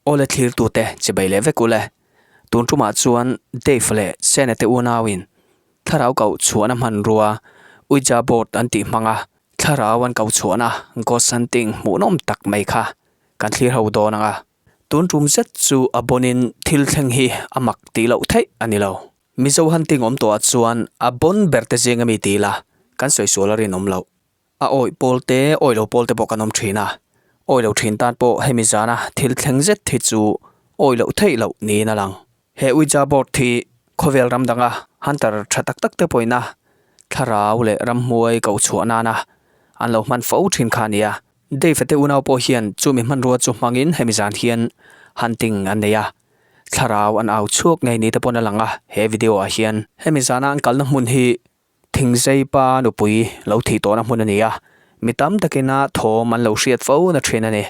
Awle thlirtute chibai leh vek ule. Tun tumah chuan Dave leh Sena te unauin thlarau koh chhuahna hmanrua Ouija board an tih hmanga thlarau an koh chhuahna ghost hunting hmuhnawm tak mai kha kan thlir ho dawn ang a. Tun tum zet chu a bawnin thil thleng hi a mak tih loh theih a ni lo. Mizo hunting awm tawhah chuan a bawn ber te zinga mi ti ila kan sawi sual a rinawm loh. A awih pawl te, awih lo pawl te pawh kan awm thin a, awih lo thin tan pawh hemi zana thil thleng zet hi chu awih loh theih loh niin a lang. He Ouija board hi khawvel ram danga hunter tha tak tak te pawhin a thlarau leh ramhmuai koh chhuah nana an lo hman fo thin kha a ni a. Dave-a te unau pawh hian chumi hmanrua chu hmangin hemi zan hian hunting an nei a, thlarau an au chhuak ngei ni te pawn a lang a he video ah hian. Hemi zana an kalna hmun hi Thingzei pa nupui lo thih tawhna hmun a ni a, mi tam takina thawm an lo hriat fo na thin a ni.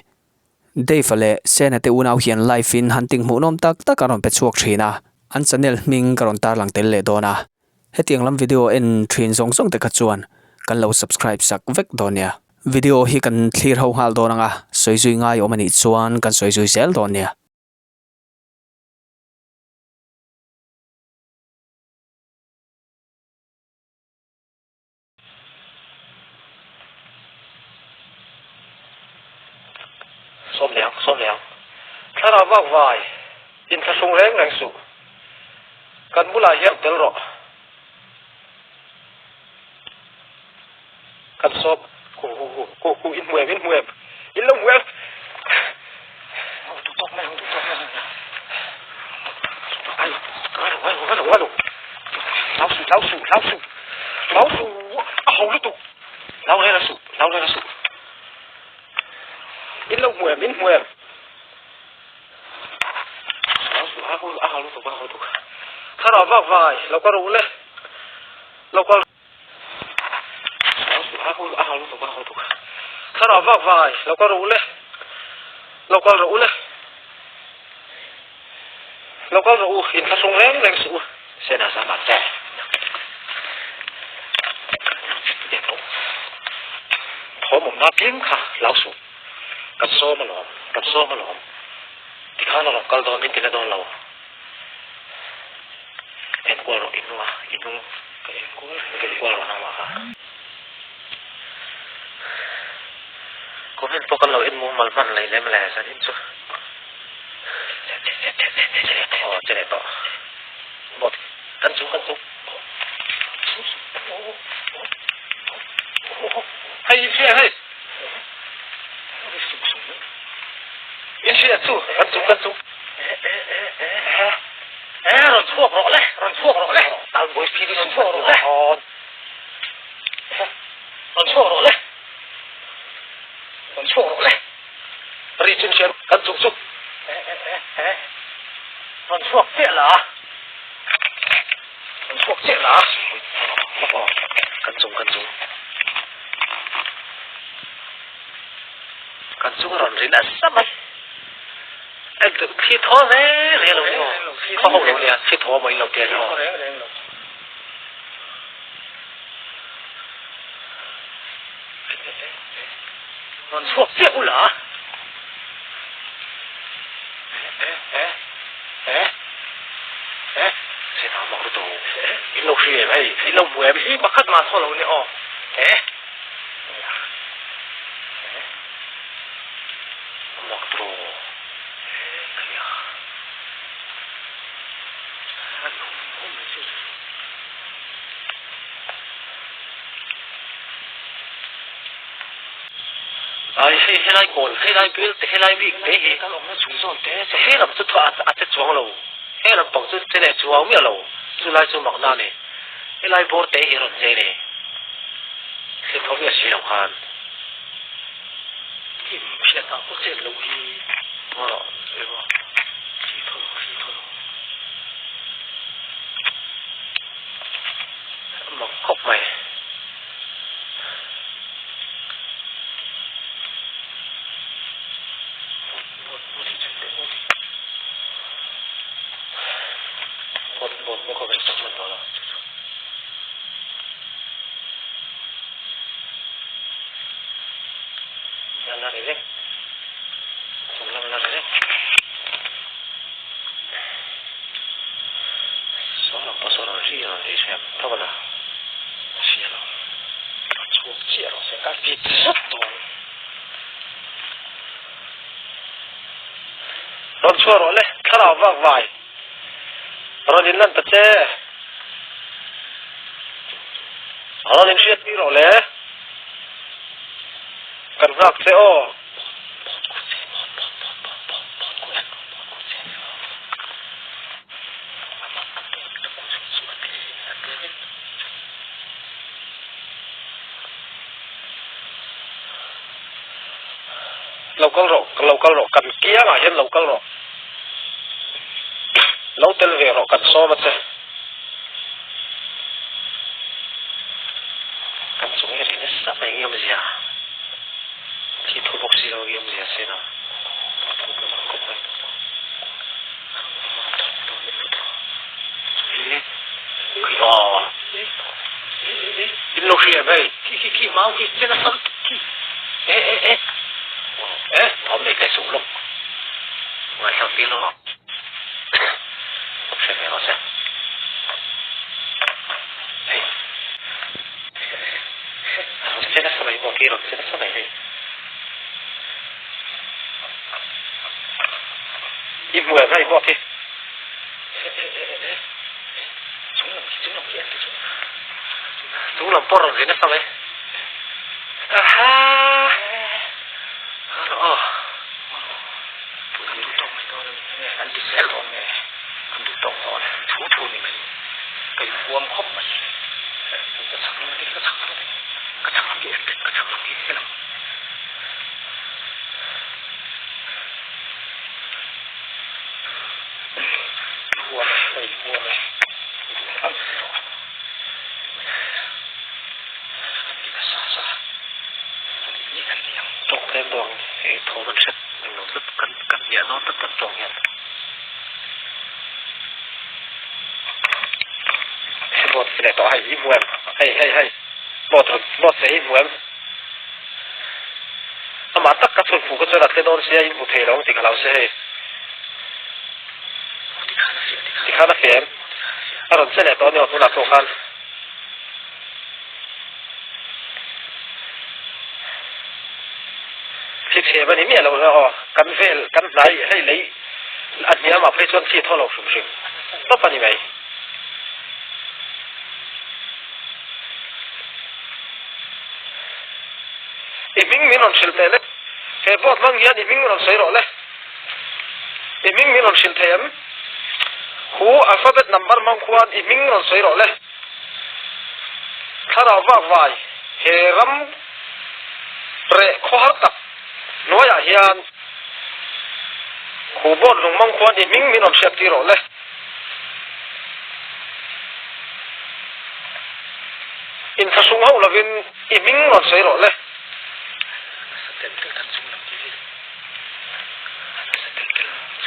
Dave-a leh Sena te unau hian live in hunting hmuhnawm tak tak an rawn pe chhuak thin a, an channel hming ka rawn tarlang tel leh dawn a. Hetiang lam video en thin zawng zawng te kha chuan kan lo subscribe sak vek dawn nia. Video hi kan thlir ho nghal dawn ang a, sawi zui ngai awm a nih chuan kan sawi zui zel dawn nia. Sawm leh ang, sawm leh ang. Thlarau vak vai, inthlahrung reng reng suh. Kan bulah hian tel rawh. Kan sawm, hu hu hu, hu hu, in hmu em, in hmu em, in lo hmu em. Duh tawk mai ang, duh tawk mai ang. Ai, ai, ai, ai, ai, hlau suh, hlau suh, hlau suh, hlau suh, a ho lutuk. Hlau reng suh, hlau reng suh. In lo hmu em, in hmu em. Hlau suh, a ho, a ho lutuk, a ho lutuk. Thlarau vak vai, lo kal rawh u le. Lo kal. Thlarau vak vai lo kal rawh u le lo kal rawh u le lo kal rawh u inthlahrung reng reng suh u sena zama che thawm awmna tling kha hlau suh kan sawm alawm kan sawm alawm tikhan a rawn kal dawn min ti na dawn lo. Enkual rawh i hnunga i hnung ka enkual ka enkual rawh nangmah kha. Comment pawh kan lo en mumal hman lei lem le zanin chu. Aw che leh tawh. Bot kan chung kan chung. Hei in hria hei. In hria chu kan chung kan chung. Rawn chhuak rawh le, rawn chhuak rawh le. Rawn chhuak rawh le. Rawn chhuak rawh le. Rawn chhuak rawh le. Ri chin hian kan chung chu. Rawn chhuak chiah la. Rawn chhuak chiah la. Kan chung kan chung. Kan chung a rawn ri nasa mai. Thli thaw reng reng lo ni aw. Khaw ho lo nia, thli thaw maw in lo tia ni aw. Rawn chhuak chiah ula. Sena mak lutuk. In lo hri em hei, in lo hmu em. Hi pakhat mah thaw lo ni aw. Ai hei helai kawl helai bial te helai bik te hi he lam chu a che chuang lo he lam pang chu che leh chuang miah lo chulai chu mak na a ni helai bawr te hi a rawn che a ni thlir tho miah si lo khan. Kim hriatah pawh chet loh hi maw emaw thi thaw lo thi thaw lo mak khawp mai. Bawt bawt bawk a ngaihsak hman tawh lo. La la ri reng. Chung lam la ri reng. I hriat tho a na. Ka hria lo. Ka chhuak chiah rawh se. Ka vit zet dawn. Rawn chhuah rawh le, thlarau vak vai. Rawn in lan ta che. Rawn in hriat tir rawh le. Kan nghak che aw. Lo kal rawh, lo kal rawh, kan kiangah hian lo kal rawh. Lo tel ve rawh, kan sawm a che. Kan chung hi ri nasa mai nge awmzia. Thi thu bawk si lo nge awmzia se na. In lo hria em hei? Khi khi khi mau khi che nasa lutuk khi. E e e. E thawm nei teh suh lawk. Ngaihsak tir lo ang. Hre ve rawh se. Hei. Rawn che nasa mai maw khi rawn che nasa mai hei. I hmu em hei maw khi. Chung lam pawh rawn ri nasa mai. Aha! Aw. An duh tawk mai dawn a ni. An ti zel dawn nge? An duh tawk dawn e. Thu thu ni mai. Ka inhuam khawp mai. Ka chak lam khi, ka chak lam khi. Ka chak lam khi en teh, ka chak lam khi en ang. Inhuam e, ka inhuam e. I duh ang ti rawh. Kan ti ta sa sa. Kan ti ni kan ti ang. Tawk tlem dawn hei thawm an hret eng lo tlat kan kan hniah dawn tlat kan tawng hian. Hei boat si leh tawh hei i hmu em? Hei hei hei boat rawn boat che hi i hmu em? Amah tak ka chhun fuh ka chuan a tle dawn sia in hmu thei lo ang tih ka hlau si hei. Tikhan a fiah em? A rawn che leh tawh a ni aw tunah pawh khan. Thli chhem a ni miah lo hle aw. Kan vel kan hnai hei lei a hniamah phei chuan thli thaw lo hrim hrim tawp a ni mai. I hming min rawn hrilh teh le. He board hmang hian i hming rawn sawi rawh le. I hming min rawn hrilh thei em? Hu alphabet number hmang khuan i hming rawn sawi rawh le. Thlarau vak vai he ram reh khawhar tak hnuaiah hian hu board lung hmang khuan i hming min rawn hriat tir rawh le. Inthlahrung hauh lovin i hming rawn sawi rawh le.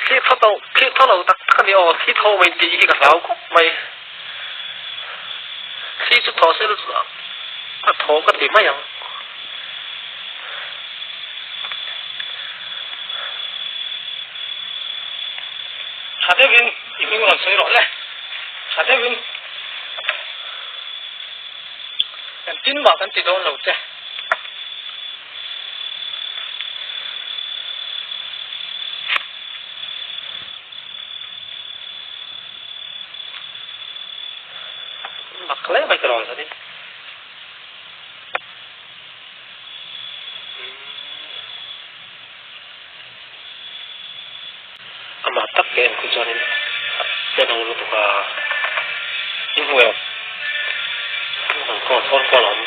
Thli thaw to, thli thaw lo tak tak a ni aw, thli thaw mai tih hi ka hlau khawp mai. Thli chu thaw se a thaw ka ti mai ang. Tha deuhin i hming rawn sawi rawh le, tha deuhin. Engtin mah kan ti dawn lo che. Mak hle mai tiraw zanin. Amah tak ka en khu chuanin a pe no lutuk a, i hmu em? An call phone call a awm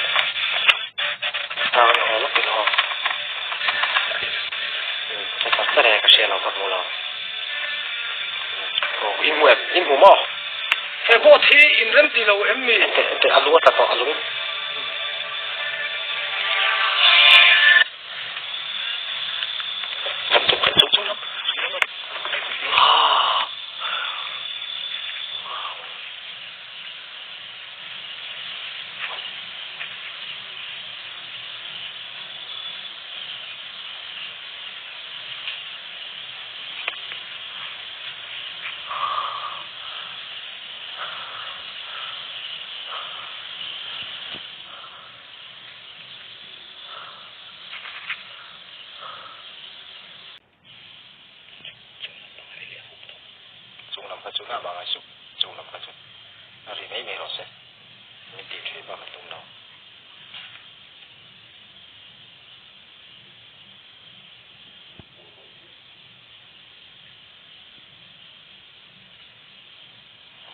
sang aw lawk in aw. Ka chak ber e ka hria lo ka hmu lo. Aw i hmu em? I hmu maw? He boat hi in rem ti lo em mi? Enteh enteh a lung a tla tawh a lung. mah ngai suh, chung lam kha chu a ri mai mai rawh se, min tih thui bak an tum lo.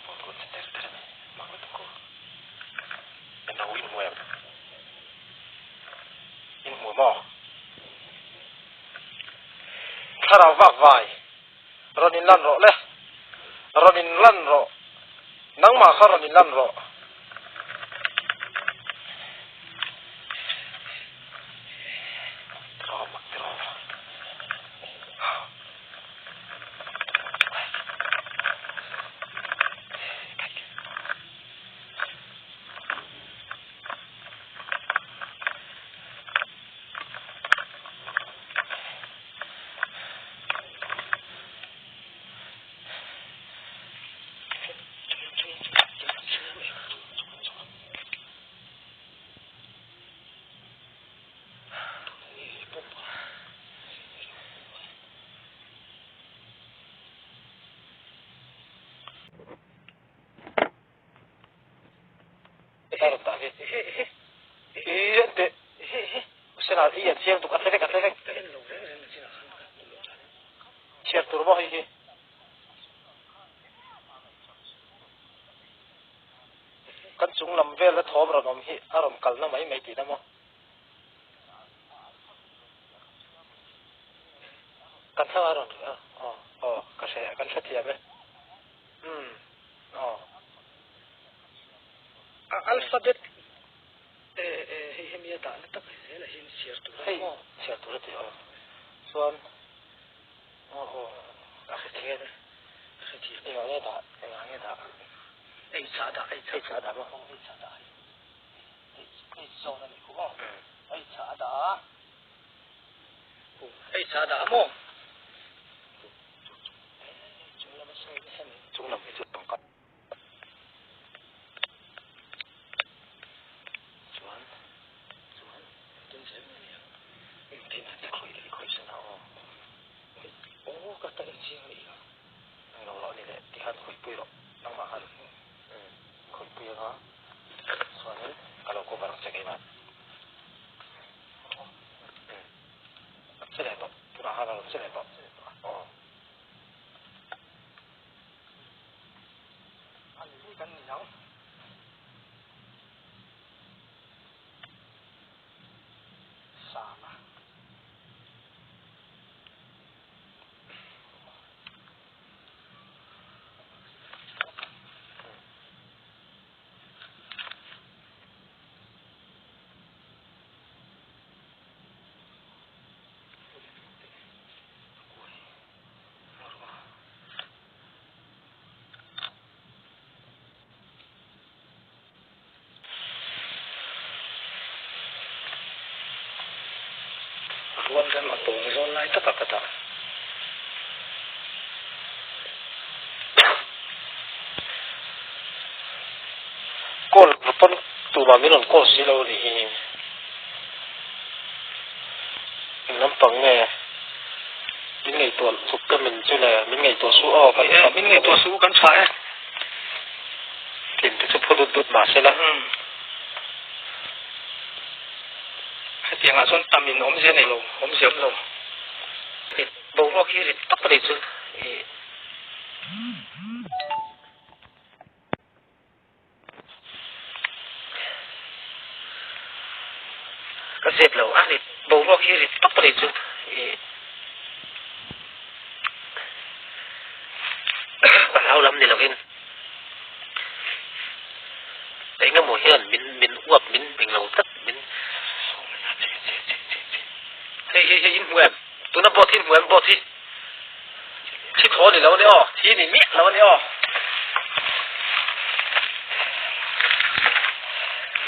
Boat kut che ter ter a ni, mak lutuk u. Ka no in hmu em? In hmu maw? Thlarau vak vai, rawn in lan rawh le, rawn in lan rawh, nangmah kha rawn in lan rawh. Chhiar tur maw hei hi? Kan chung lam vela thawm rawn awm hi a rawn kalna mai mai tihna maw? Kan thlang a rawn a aw aw ka hre kan hrethiam e umm aw. A alphabet eh eh hei hemi a dahna tak zel ah hian chhiar tur a ni maw? Chhiar tur a ti aw chuan aw aw a hrethiam e a hrethiam engah nge dah engah nge dah ei chah dah ei chah ei chah dah maw ei chah dah hei hei zawn a nih khu aw ei chah a dah a. Hei cha dah maw? Chung lam hi chu tawngka chuan chuan engtin zel nge ni ang? Engtin a ti khawih leh khawih sana aw. Aw ka ta en chiang leh ila. Englo loh ni leh tikhan khawihpui rawh nangmah khan khawihpui anga chuanin ka lo cover ang che keimah. Che leh tawh tunah khan a rawn che leh tawh aw. A ni hi kan ni ang. Sana. Ruan rem a tawng zawn lai taka ka dah. Call pawn tumah min rawn call si lo a nih hi. Eng lampang nge min ngaihtuah chuk ka min chu le min ngaihtuah suh aw kan tha min ngaihtuah suh kan tha e. Thin te chu phu dut dut mah se la. Hetiangah chuan tam in awmzia nei lo awmzia awm lo. Boruak hi rit tak a ni chu i. Ka zep lo a rit boruak hi rit tawp a ni chu i ka hlau lam ni lovin engemaw hian min min uap min englo tlat min hei hei hei in hmu em tuna boat hi in hmu em boat hi Thi thaw ni lo a ni aw, thi ni miah lo a ni aw.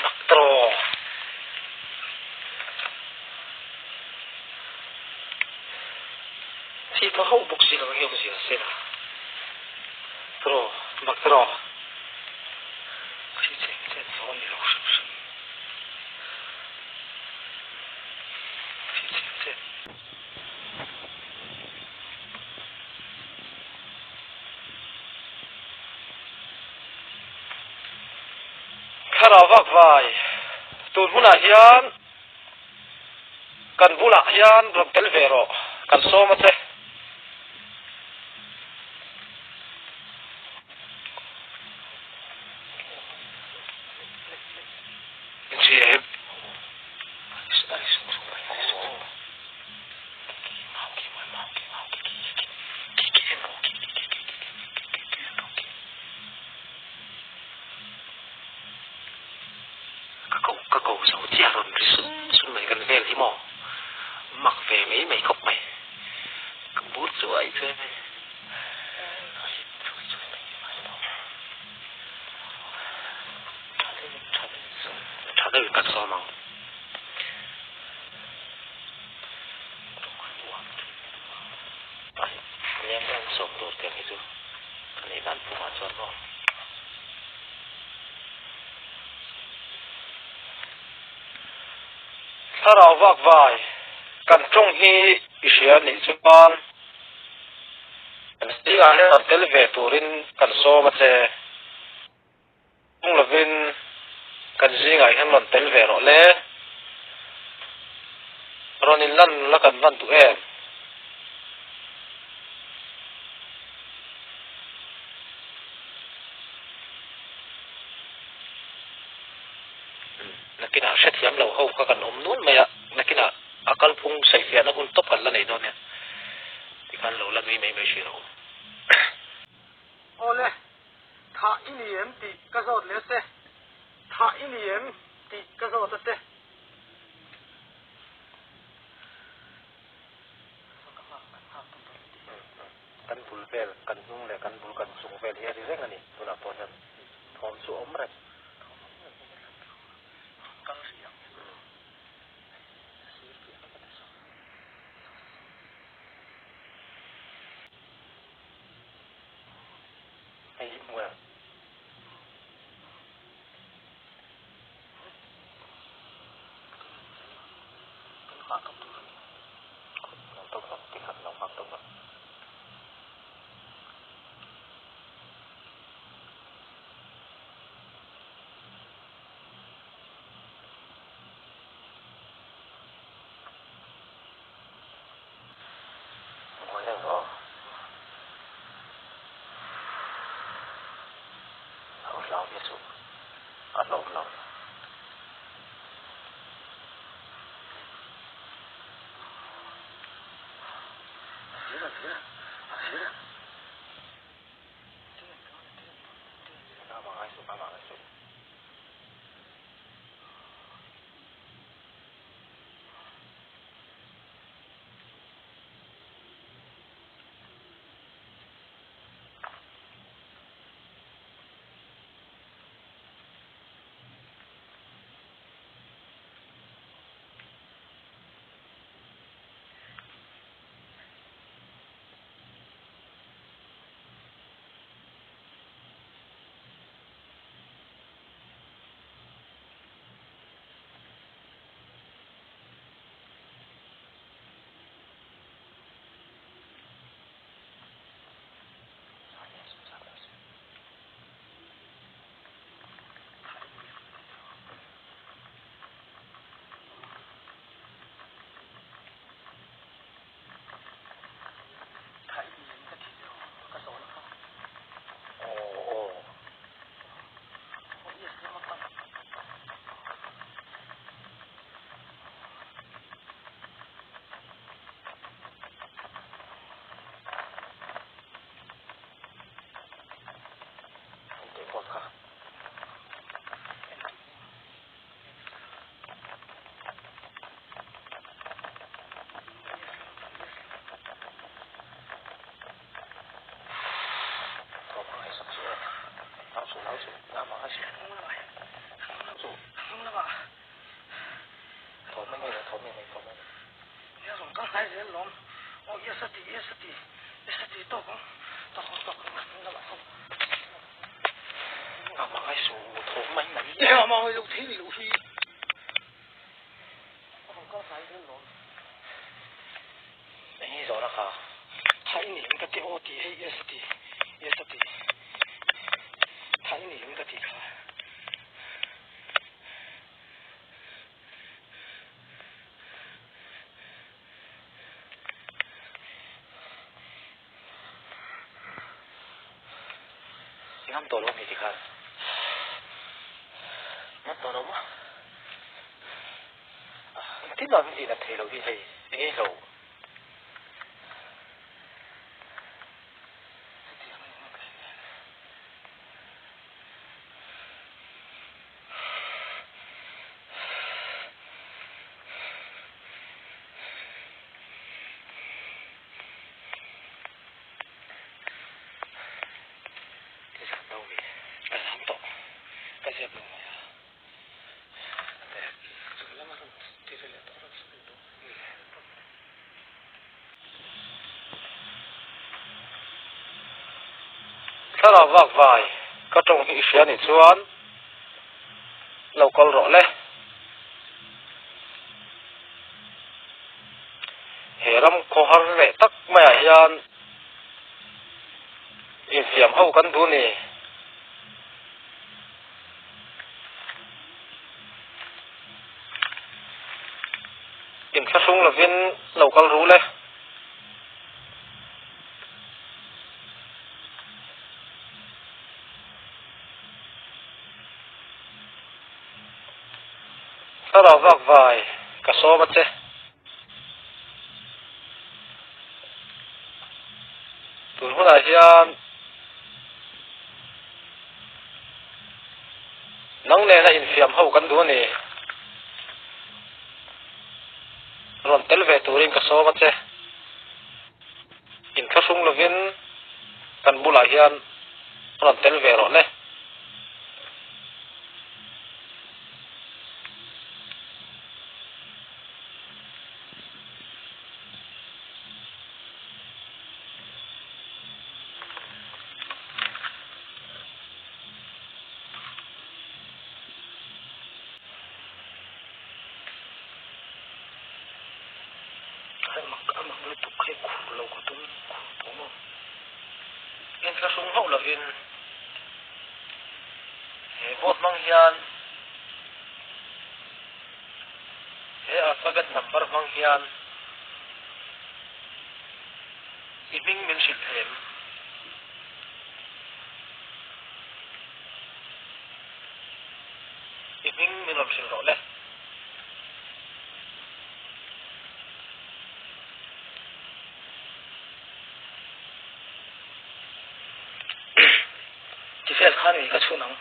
Mak tawh. Thi thaw hauh bawk si lo hi awmzia se la. Tawh, mak tawh. Thi cheng chen thaw ni lo hrim hrim. Thi cheng chen. Thlarau vak vai, tun hunah hian kan bulah hian rawn tel ve rawh, kan sawm a che. Ka ko ka ko zo chiah rawn ri sun sun mai kan vel hi maw mak ve mai mai khawp mai ka bur chuai chuai mai. Tha deuhin kan sawm ang. Sawm tur tiang hi chu ka neih dan phungah chuan maw. Thlarau vak vai kan tawng hi i hria nih chuan kan zingah hian rawn tel ve turin kan sawm a che. Tawng lovin kan zingah hian rawn tel ve rawh le. Rawn inlan la kan van duh em? Nakinah hrethiam lo ho kha kan awm nual mai a, nakinah a kalphung saihfiahna hun tawp kan la nei dawn nia tikhan lo la nui mai mai hri rawh u. Awle, thah i ni em tih ka zawt leh che, thah i ni em tih ka zawt a che. Kan bul vel, kan hnung leh kan bul kan chung vel hi a ri reng a ni. Tunah pawh hian thawm chu a awm reng. Hei hi hmu em? A hlawm lo. Ngam tawh lo mi tikhan. Ngam tawh lo maw? Engtin mah min tih nat thei lo hi hei eng nge hlo. Chutiang a ni maw ka hria. Ka zam lo mi. Ka zam tawh. Ka zep lo mai a. Chung lama rawn ti ri leh tawh rawn sawi tawh. Thlarau vak vai ka tawng hi i hria nih chuan lo kal rawh le. He ram khawhar leh tak maiah hian infiam ho kan duh ni. Inthlahrung lovin lo kal ru le. Thlarau vak vai ka sawm a che. Tun hunah hian nang nena infiam ho kan duh a ni. Rawn tel ve turin ka sawm a che. Inthlahrung lovin kan bulah hian rawn tel ve rawh le. Inthlahrung hauh lovin he board hmang hian He alphabet number hmang hian i hming min hrilh thei em? I hming min rawn hrilh rawh le. Ti vel khan mi ka chhun ang.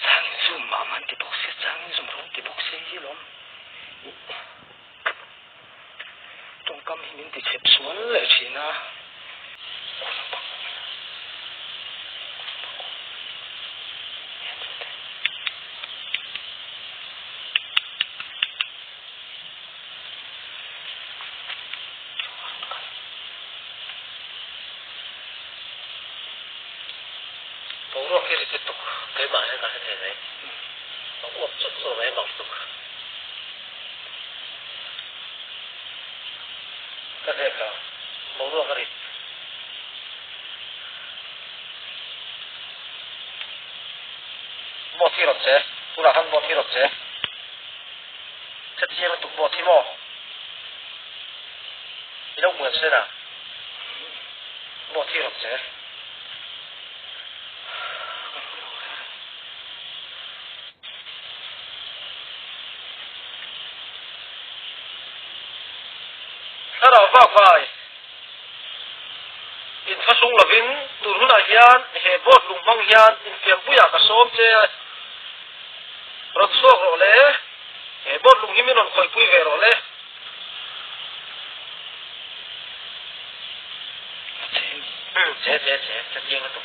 Changin zum mah man ti bawk sia, changin zum rawn ti bawk sia hi lawm. Tawngkam hi min ti chep sual leh thin a. Boruak hi rit lutuk keimah hian ka hre thei mai. A uap chawt chawt mai a mak lutuk. Ka zep lo. Boruak a rit. Boat hi rawt che. Tunah khan boat hi rawt che. Che chiang lutuk boat hi maw? I lo hmu em Sena? Boat hi rawt che. vakvai inthlahrung lovin tun hunah hian he board lung hmang hian infiampuiah ka sawm che a, rawn chhuak rawh le, he board lung hi min rawn khawihpui ve rawh le. Che che che, ka chiang lutuk.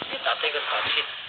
Hetah te kan kah thin.